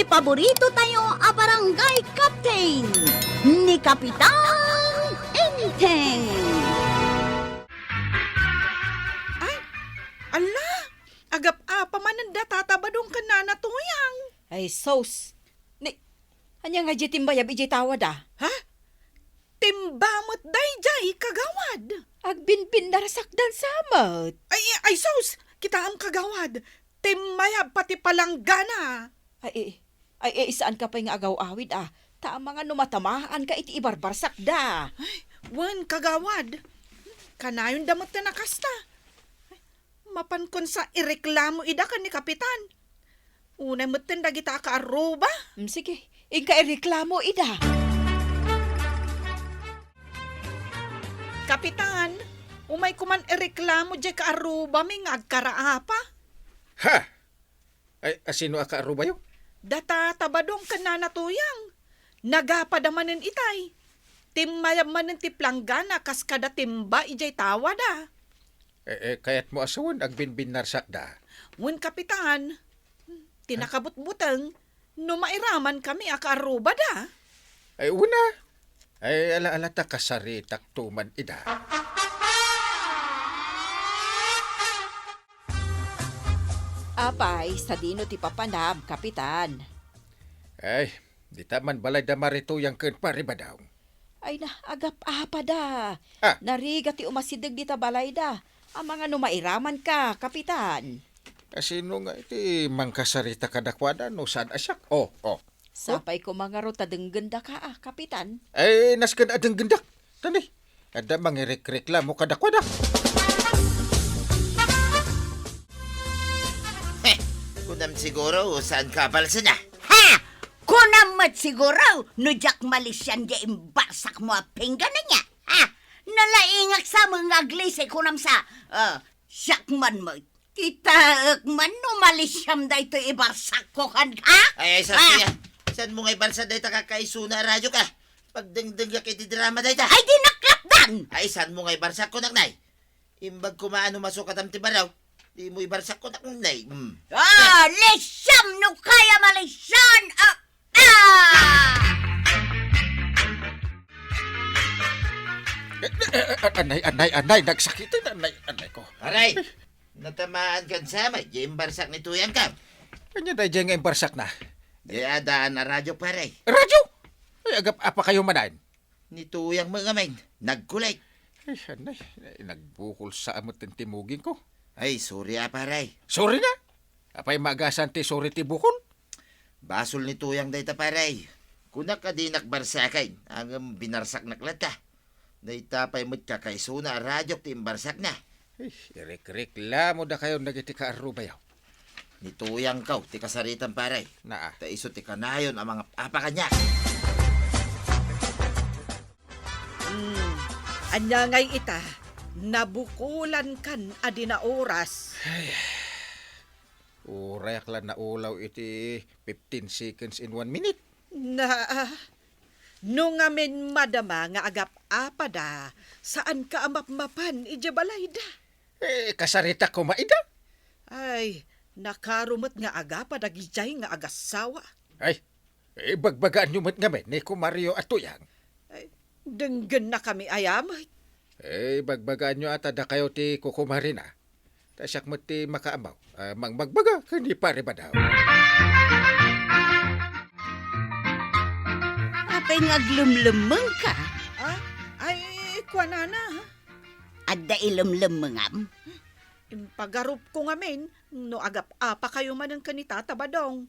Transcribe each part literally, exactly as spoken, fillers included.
Paborito tayo a barangay captain, ni Kapitan Enteng. Ay, ala, agap-apa manen da Tata Badong ken Nana Tuyang. Ay, sus. Ni, ania nga di timbayab idiay tawada? Ha? Timba met daydiay, kagawad. Agbinbinnarsak dan sa met. Ay, ay, sus! Kitaem, kagawad. Timmayab pati palanggana. Ay, eh, ay, eh, saan ka pay nga agaw-awid, a? Ta amangan no matamaan ka iti ibarbarsak da. Ay, wen, kagawad. Kanayon da met ta nakasta. Mapankon sa ireklamo ida ken ni Kapitan. Unay metten dagita a kaarruba. Mm, sige, inka ireklamo ida. Kapitan, umay koman ireklamo diay kaarrubami nga agkaraapa. Ha? Ay, asino a kaarrubayo? Data Tabadong ken Nana Tuyang. Nagapa da manen itay. Timmayab manen ti planggana kas kada timba idiay tawada. Eh, eh, kayatmo a sawen, agbinbinnarsak da. Wen, Kapitan, ti nakabutbuteng, no mairaman kami a kaarrubada. Ay, una. Ay, ala-ala ta kasaritak tuman ida. Apay, sadino ti papanam, Kapitan? Ay, dita man balay da Mari Tuyang ken Pari Badong. Ay na, agap-apa da. Ah. Narigat ti umasideg dita balayda. Amangan no mairaman ka, Kapitan. Asino nga iti mangkasarita kadakuada no saan a siak? Oh, oh. Sapay koma ngarud ta denggenda ka, a, Kapitan. Ay, nasken a denggendak. Tani, adda mangirekreklamo kadakuada. Heh, kunam siguro, saan ka balsana? Ha! Kunam met siguro, no diak malisian diay imbarsakmo a pinggan ania? Ha? Nalaingak sa met nga aglisi, kunam sa, ah, siak man met. Kitaek man no malisiam daytoy ibarsakko kenka? Ay, ay, saan Ah! kaya? Saanmo nga ibarsak dayta kakaisuna a radioka? Pagdengdengak iti drama dayta. Ay, di naklapdan! Ay, saanmo nga ibarsakko, naknay? Imbag koma no masukatam ti baro, dimo ibarsakko, naknay. Hmm. Ah, lisiam no kaya malisian! Ah! Ah! Eh, eh, eh, anay, anay, anay, nagsakit, anay, anay ko. Aray! Natamaan kan sa met, diay imbarsak ni Tuyang ka. Ania daydiay nga imbarsakna? Diay adda a radyo, pare. Radyo? Ay, agap-apa kayo manen? Ni Tuyang met ngamin, nagkulik. Ay, anay, ay, nagbukol sa met ti muging ko. Ay, sorry a, pare. Sorry na? Apay magasaan ti sorry ti bukol? Basol ni Tuyang dayta, pare. Kunak a dinak barsaken, ngem binarsaknak latta. Dayta pay met kakaisuna a radiok ti imbarsakna. Ay, irekreklamo dakayo dagiti kaarrubayo. Ni Tuyangko ti kasaritam, pare. Naa. Ta isu ti kanayon a mangap-apa kaniak. Hmm, ania ngay ita? Nabukolankan a di naoras. Ay, urayak la naulaw iti fifteen seconds in one minute. Na, no ngamin madama nga agap-apada, saanka a mapmapan idiay balayda? Eh, kasaritak koma ida. Ay, nakaro met nga agapa dagidiay nga agassawa. Ay, eh, bagbagaanyo met ngamin ni Kumario a Tuyang. Ay, denggennakami aya met. Eh, bagbagaanyo a ta dakayo ti kukumarina. Ta siak met ti makaammo, ah, mangmagbaga ken ni Pare Badaw. Apay nga aglemlemmengka? Ah, ay, kuanana. Adda ilemlemmengam? Impagarupko ngamin no agap-apa kayo manen ken ni Tata Badong.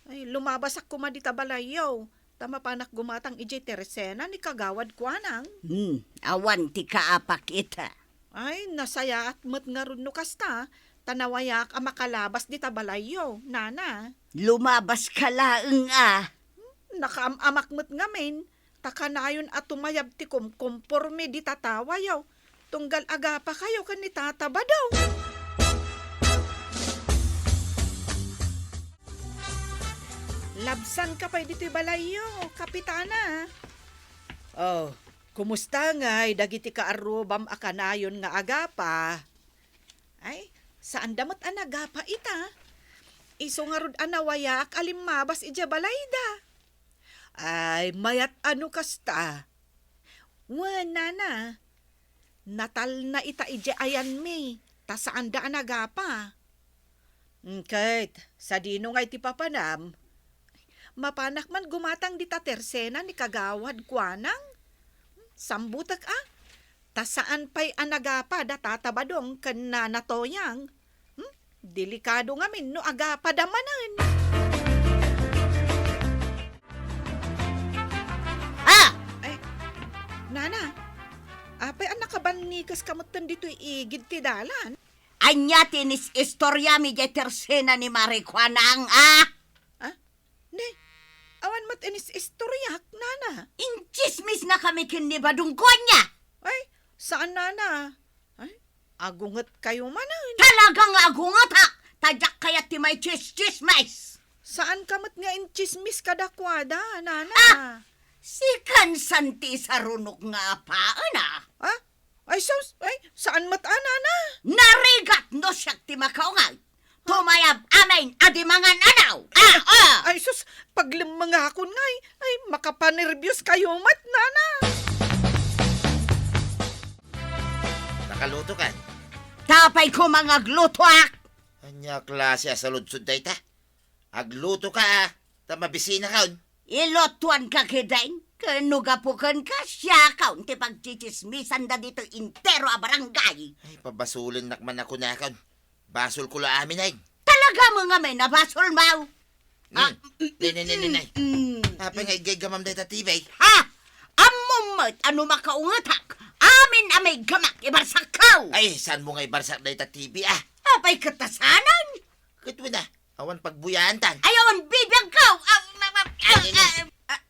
Ay, lumabasak koma dita balayyo, ta mapanak gumatang idiay teresena ni Kagawad Kuanang. Hmm, awan ti kaapak ita. Ay, nasayaat met ngarud no kasta, ta nawayaak a makalabas dita balayyo, nana. Lumabaska laeng a. Nakaam-amak met ngamin, ta kanayon a tumayab ti kumkomporme dita tawayo, tunggal agapa kayo ken ni Tata Badong. Labsanka pay ditoy balayyo, Kapitana. Oh, kumusta ngay dagiti kaarrubam a kanayon nga agapa? Ay, saanda met a nagapa ita. Isu ngarud a nawayaak a limmabas idiay balayda. Ay, mayat a no kasta. Wen, nana, natalna ita idiay ayanmi, ta saanda a nagapa. Ket, sadino ngay ti papanam? Mapanak man gumatang dita tersena ni Kagawad Kuanang? Sambutek a, ta saan pay a nagapa da Tata Badong ken Nana Toyang. Hmm? Delikado ngamin no agapada manen. Ah! Ay, nana, apay a nakabannikas ka metten ditoy igid ti dalan? Ania ti inis-istoriam idiay tersena ni Mari Kuanang, a? Ah? Ne, awan met inis-istoriak, nana. Intsismisnakami ken ni Badong, ania? Ay, saan, nana. Ay, agungetkayo manen. Talaga nga agungetak! Ta diak kayat ti maitsismis! Saanka met nga intsismis kadakuada, nana. Ah! Sikan san ti isarunok nga apaen, a? Ah? Ay, sus, ay, saan met a, nana? Narigat no siak ti makaungay. Tumayab amin a di mangan-anaw. Ah, ah. Ay, sus, paglemmengakon ngay. Ay, makapanerbios kayo met, nana. Nakaluto kan? Apay koma nga aglutoak? Ania klase a saludsod dayta? Agluto ka, a, ta mabisina kaon. Ilutuan ka, kideng, ken no gapu kenka, siakon ti pagtsitsismisan da ditoy intero a barangay. Ay, pabasolennak man a kunakon. Basolko la amin, ay. Talaga mo nga may nabasol, maw? Ah, mm. Ne, ne, ne, ne, ne. Mm. Apay nga igaygamam dayta T V? Ha? Ammom met a no makaungetak, amin a may gamak ibarsakko. Ay, saan mo nga ibarsak dayta T V, a? Apay ket ta saanen? Ket wen a, awan pagbuyaantan. Ay, awan bibiagko. Ah, ah, ah, ah, ah, ah, ah,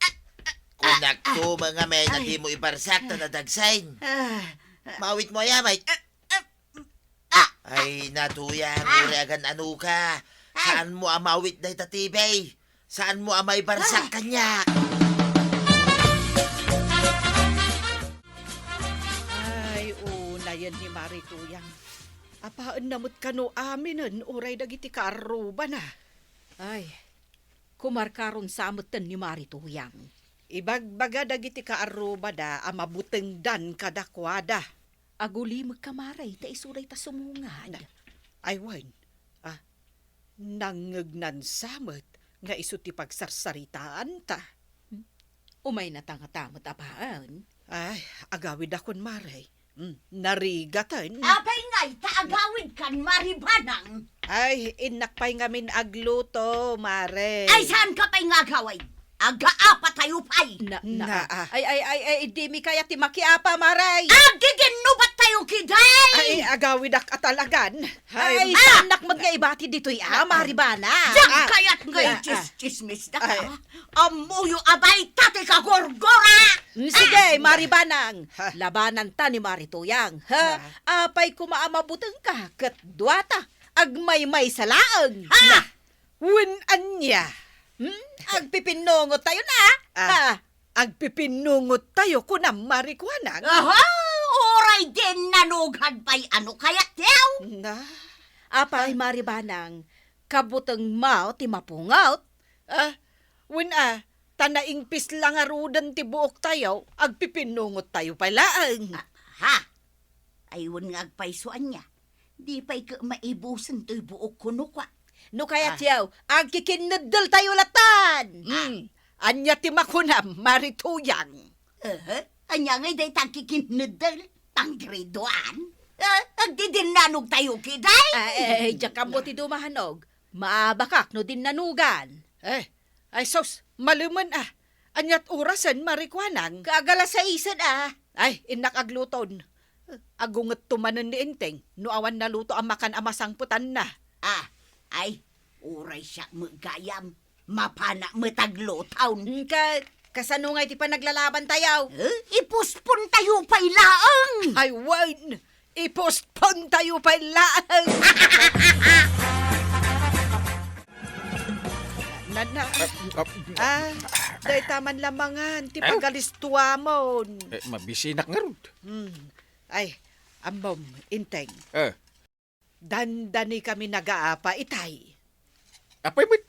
ah, ah. Kunakto, mga men, a dimo ibarsak ta nadagsen. Ah, ah. Mawit mo aya, mate. Ah, ah, ah. Ay, natuya, ah, uray agan-ano ka. Ay. Saan mo a mawit dayta T V? Saan mo a maibarsak kaniak? Ay, unayen ni Mari Tuyang. Apaenna met kano aminen uray dagiti kaarrubana. Ay, kumarkaron sa metten ni Mari Tuyang. Ibagbaga dagiti kaarrubada a mabutengdan kadakuada. Agulimekka, Mari, ta isu dayta sumungad. Na, ay, wen. Ah, nangngegnan sa met nga isu ti pagsarsaritaanta. Hmm? Umaynata ngata met a baen? Ay, agawidakon, Mari. Hmm, narigaten. Apay ngay ta agawidkan, Mari Banang? Ay, innak pay ngamin agluto, Mari. Ay, saanka pay nga agawid? Agaapatayo pay. Na, na, na, ah. Ay, ay, ay, ay, dimi kayat ti makiapa, Mari. Agdidinubattayo, kideng! Ay, agawidak a talagan. Ay, ay, ah! Saannak met nga ibati ditoy, ah, Mari Banang. Diak kayat nga, ah, ah, itsismisda ka. Ay. Ammoyo a bayta ti kagurgura. Mm, sige, ah, Mari Banang. Ha? Labananta ni Mari Tuyang. Ha? Ha? Apay koma a mabutengka, ket duata, agmaymaysa laeng. Ha? Wen ania? Hmm? Agpipinnungottayo na, ah. Ah, ha? Agpipinnungottayo, kunam, Mari Kuanang? Aha! Uray dinnanugad pay a no kayatyo! Na? Apay, ah, Mari Banang, kabutengmo ti mapungot? Ah, wen a, ta naingpisla ngaruden ti buoktayo, agpipinnungottayo pay laeng. Ah, ha? Ay, wen nga agpayso ania? Di pay ket maibusen toy buokko no kua. No kayatyo, ah, agkikinneddeltayo latan. Ah. Hmm. Ania ti makunam, Mari Tuyang? Ehe, ania ngay dayta agkikinneddel? Panggridoan? Eh, agdidinnanogtayo, kideng? Ah, eh, eh, diak ammo ti dumanog. Maabakak no dinnanugan. Eh, ay sus, malemen a. Aniat orasen, Mari Kuanang? Kaagala saisen a. Ay, innak agluton. Agungetto manen ni Enteng no awan naluto a makan a masangpetanna. Ah, ay, uray siak met gayam. Mapanak met agluton. Ka-, kasano ngay ti panaglalabantayo? Eh, ipuspontayo pay laeng. Ay, wen. Ipuspontayo pay laeng. Nana, ah, dayta man la mangan ti pagalistuamon. Eh, mabisinak ngarud. Hmm. Ay, ammom, Enteng. Eh. Dandanikami nagaapa itay. Apay met?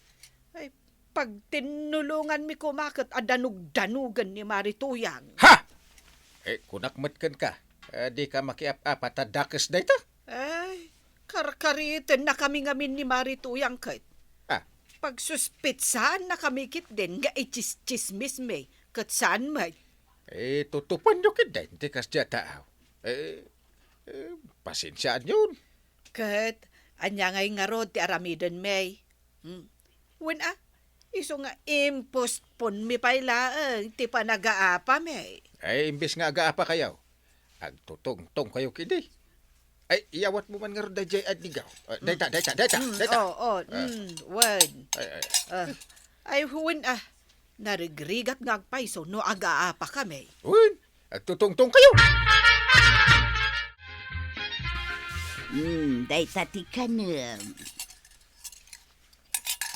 Ay, pagtinnulonganmi koma ket a danugdanugen ni Mari Tuyang. Ha! Eh, kunak met kenka, eh, dika makiap-apa ta dakes dayta? Ay, karkaritennakami ngamin ni Mari Tuyang ket. Ah. Pagsuspetsaannakami ketdin nga itsistsismismi ket saan met. Eh, tutupanyo ketdin ti kasdiay a tao. Eh, eh, pasensiaanyon. Ket ania ngay ngarud ti aramidenmi? Hmm. Wen a, isu nga impostponmi pay laeng ti panagaapami. Ay, imbes nga agaapakayo, agtutungtongkayo ketdi. Ay, iyawatmo man ngarud daydiay adnigaw. Ah, dayta, dayta, dayta, Hmm, dayta. Oo, oo, Ah. hmm, wen. Ay, ay. Ah, ay, wen a, narigrigat nga agpayso no agaapakami. Wen, agtutungtongkayo. Hmm, dayta ti kanem.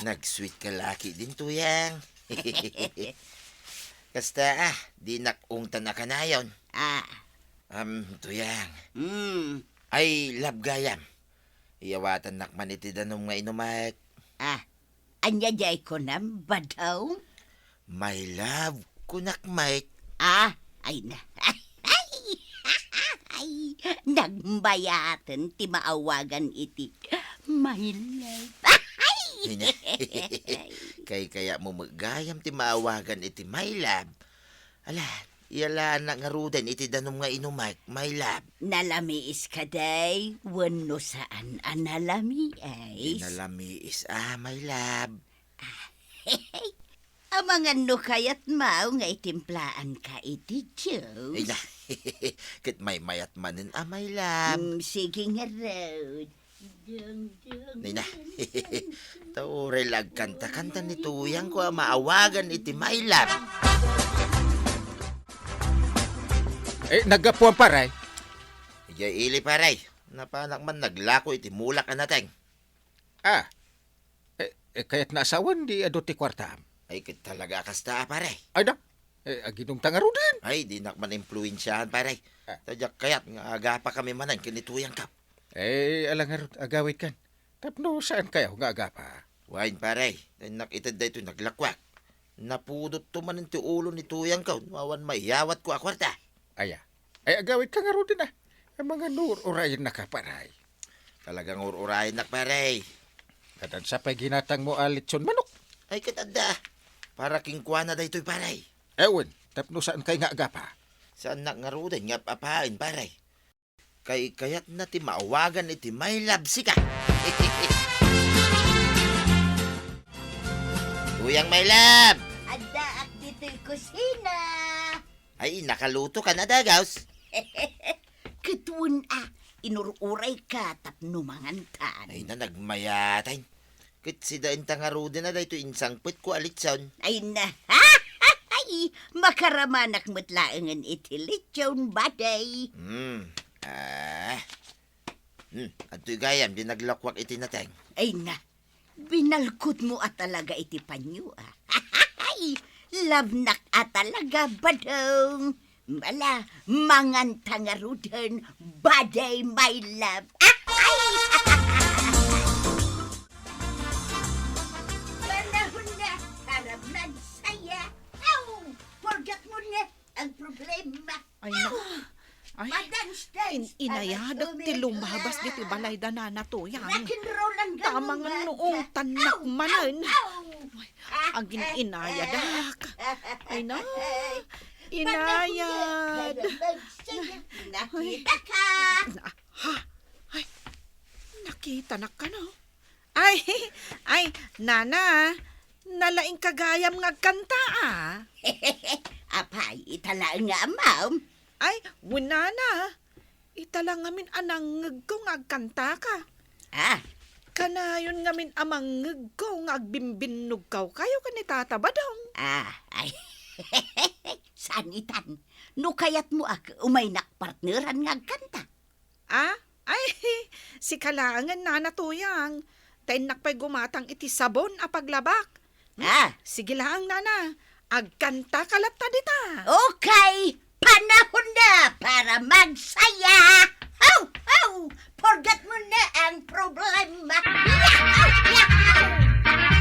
Nag-sweet ka la ketdin, Tuyang. Kasta, ah, dinak ungtan a kanayon. Ah. Am, Tuyang. Hmm. Ay, love gayam. Iyawatannak man iti danum nga inumek. Ah, ania diay kunam, Badong? My love, kunak met. Ah, ay na. Ay, nagmayaten ti maawagan iti my love. Ay na. Kaykayatmo met gayam ti maawagan iti my love. Ala, iyalaannak ngaruden iti danum nga inumek, my love. Nalamiis kadi wenno saan a nalamiis? Di nalamiis, ah, my love. Amangan no kayatmo nga itimplaanka iti juice. Ay na, ket maymayat manen a, my love. Mm, sige ngarud. Ay na, ta uray la agkanta-kanta ni Tuyangko a maawagan iti my love. Eh, naggapuan, pare? Idiay ili, pare. Napanak man naglako iti mulak a nateng. Ah, eh, eh, kayatna a sawen di adu ti kuartam? Ay, ket talaga a kasta, pare. Ay, da. Eh, aginumta ngaruden. Ay, dinak man impluensiahan, pare. Ah. Ta diak kayat nga agapakami manen ken ni Tuyangko. Eh, ala ngarud, agawidkan. Tapno saankayo nga agapa? Wen, pare. Innak ited daytoy naglakuak. Napudotto manen ti ulo ni Tuyangko no awan maiyawatko a kuarta. Aya. Ay, agawidka ngaruden a. Amangan no ur-urayennaka, pare. Talagang ur-urayennak, pare. Ket ania pay ginatangmo a litson manok? Ay, ket adda. Para kenkuana daytoy, pare. Ewen, tapno saankay nga agapa? Saannak ngaruden nga ap-apaen, pare. Kaykayatna ti maawagan iti my love sika. Tuyang, my love! Addaak ditoy kusina. Ay, nakaluto ka na, dagaws. Ket wen a, inur-urayka tapno mangantan. Ay na, nagmayatan. Ket sida inta ngaruden a daytoy insangpetko a litson. Ay na, ay, makaramanak met laengen iti litson, baday. Hmm. Ah. Hmm, adtoy gayam di naglakuak iti nateng. Ay na, binalkutmo a talaga iti panyo, ah. Ay, love-nak a talaga, Badong. Ala, manganta ngaruden, baday, my love. Ay! Panahon na para magsaya. Aw! Forget mo na ang problema. Ay, na. Aw! Ay, Madance, dance, in-, inayadak ti lumabas diti balayda, Nana Tuyang. Rock and roll ang ganun. Tama nga noong tanak manen. Aw! Aw! Ay, agin-inayadak. Ay, na. Inayad. Nakita ka. Na, ha? Ay, nakita na ka, no? Ay, ay, nana, nalaing ka gayam nga agkanta, a. Apay, ita laeng nga ammom? Ay, wen, nana. Ita la ngamin a nangngegko nga agkantaka. Ah. Kanayon ngamin a mangngegko nga agbimbinnogkayo ken ni Tata Badong. Ah, ay. Saan itan? No kayatmo a, umaynak partneran nga agkanta. Ah? Ay, sika laengen, Nana Tuyang. Ta innak pay gumatang iti sabon a paglabak. Hmm? Ah. Sige laeng, Nana. Agkantaka latta dita. Okay. Panahon na para magsaya. Ho, ho! Forget mo na ang problema. Yahoo! Yahoo!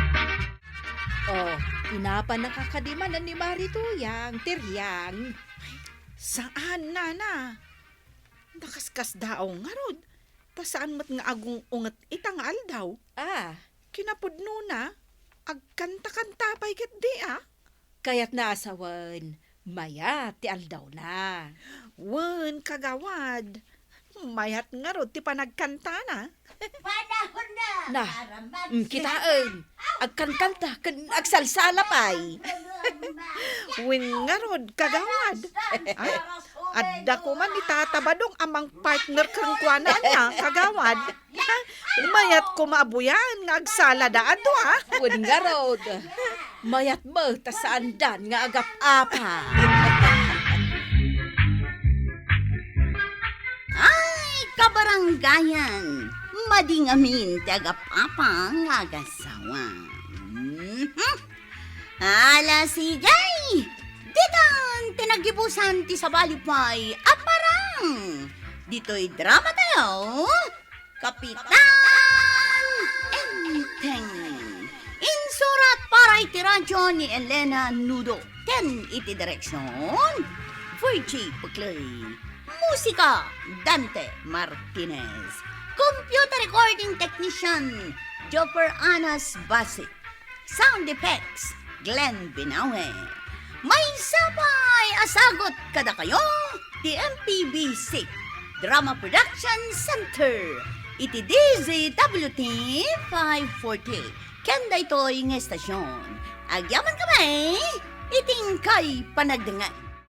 Inapannaka kadi manen ni Mari Tuyang ti riang. Saan, nana. Nakaskasdaaw ngarud, ta saan met nga agung-unget ita nga aldaw. Ah. Kinapudnona, agkanta-kanta pay ketdi, a? Kayatna a sawen, mayat ti aldawna. Wen, kagawad. Mayat ngarud ti panagkantana. Panahon na Na, para mm, magsalita. Kitaen. Agkantanta ken agsalsala pay. Wen ngarud, kagawad. Ay, adda koma ni Tata Badong a mangpartner kenkuana, ania, kagawad. Mayat koma a buyan nga agsalada adu, a? Wen ngarud. Mayat met ta saandan nga agap-apa. Ay, kabarangayan, madi ngamin ti agap-apa nga agasawa. Mhm. Ala, sige! Ditan ti naggibusan ti sabali pay a parang. Ditoy drama tayo, Kapitan Enteng. Insurat para iti radyo ni Elena Nudo ken iti direksyon, Virgie Puclay. Musika, Dante Martinez. Computer recording technician, Jopper Anas Basic. Sound effects, Glenn Binawe. Maysa pay a sagut kadakayo ti M P B C Drama Production Center iti D Z W T five forty. Ken daytoy nga estasyon, agyamankami iti inkay panagdengngeg.